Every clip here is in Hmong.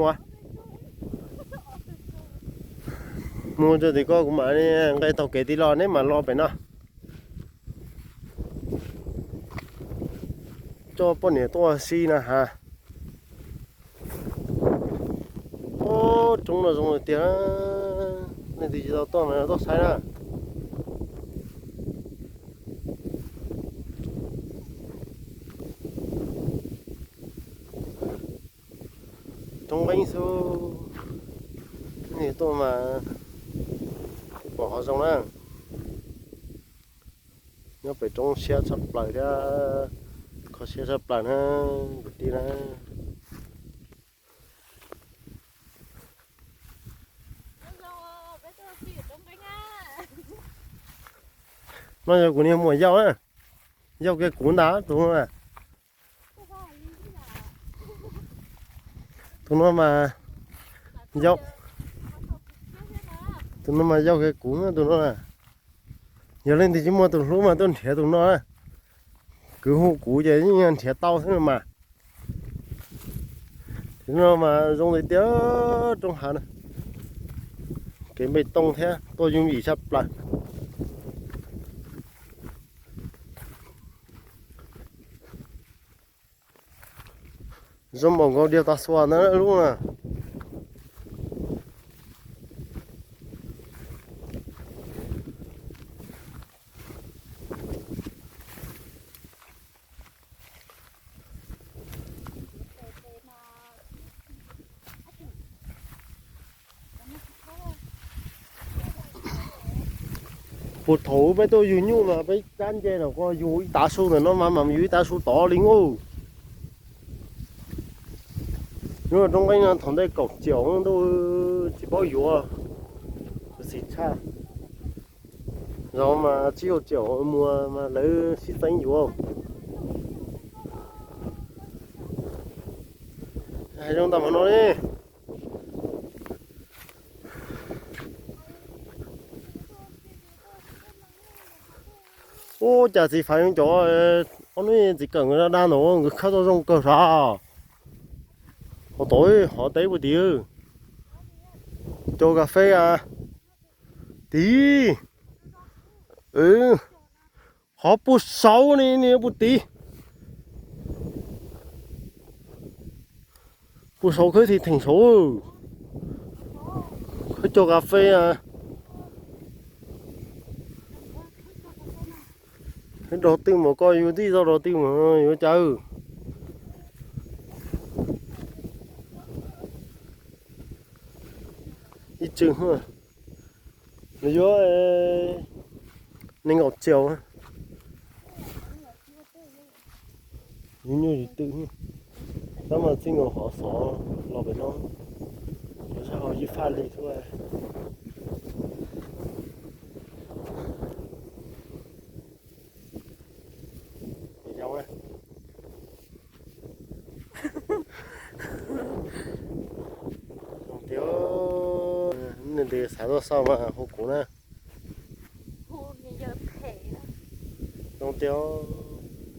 Mus, mus rau tim ko, kuv mam nqe taug kev tim los neb mam los pem no. Coj poj niam tuaj si na has. Ob, roob no zoo tiag. Leej twg tsis tau tuaj mas tuaj saib na. Roob nqeeb xwb, nej tuaj mas pom qhov zoo na. Nyob pem roob siab tshaj plaws thiab, kho siab tshaj plaws na, kwv tij na. No yog kuv niag muam yau na, yau kiag kuv ntag tus no. Tus no mas yau, tus no mas yau kiag kuv tus no na. Yog leej twg tsis muaj tus hlub mas tuaj nrhiav tus no na. Kwv hu kuv ces yeej nrhiav tau xwb mas. Tim no mas zoo li tiag, roob hav na. Kev npe tooj thiab tuaj yooj yim tshaj plaws. Zoo npaum nkaus diav tas xuas ntawd lub na. Puag thaum peb tuaj yug nyuj mas peb cab nce los ko yug ib tav su ntawm no mas mam yug ib tav su tod li nkaus. Nyob roob nqeeb no thaum ntej kaum triệu ntuj tsis paub yuav, xis tshaj. Zos mas tsib rau triệu mus mas lawv sib txeeb yuav. Hais zoo ntawm no ne. Ub, cas txiv Faiv cov ob hnub txiv Kawm nkawd dag ntawd nkawd khawb tau zoo kawg sav. Hov tod, hov teb puag tid. Cog kas fes a, tid. Qhov puag saud ni, ni puag tid. Puag saud khawb tsis theem saud. Khawb cog kas fes a. Rau twg mas koj yug tib txoj rau twg mas yuav cas. Ib tswm, nws yuav nees nkaum triệu. Yus nyuj yus twm, tab mas txij nkaus qhov xov los pem no, yuav sab hauv ib faj li xwb. Zoo tiag, nws xav tuaj xauj mas hu kuv na. Zoo tiag,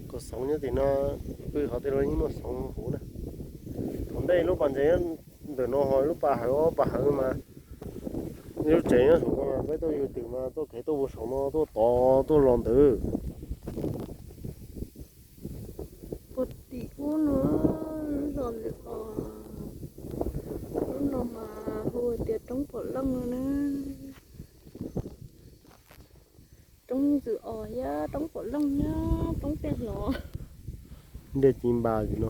koj xoov nyob tim no, pw qhov twg los yeej muaj xoov huv na. Thaum ntej lub pas ntses ntawm no ho lub pas hawv, ob pas hawv mas, lub tsev nyob saum ko mas peb tuaj yug twm mas tuaj kev tuaj mus saum no tuaj tod tuaj los ntawd. Puag tim ub no, zos ntawm os, lub no mas hu tias roob Pom Looj no na. Roob Ntxwm Os thiab roob Pom Looj thiab roob Pej Hlo. Ntiaj tsis npas tim no.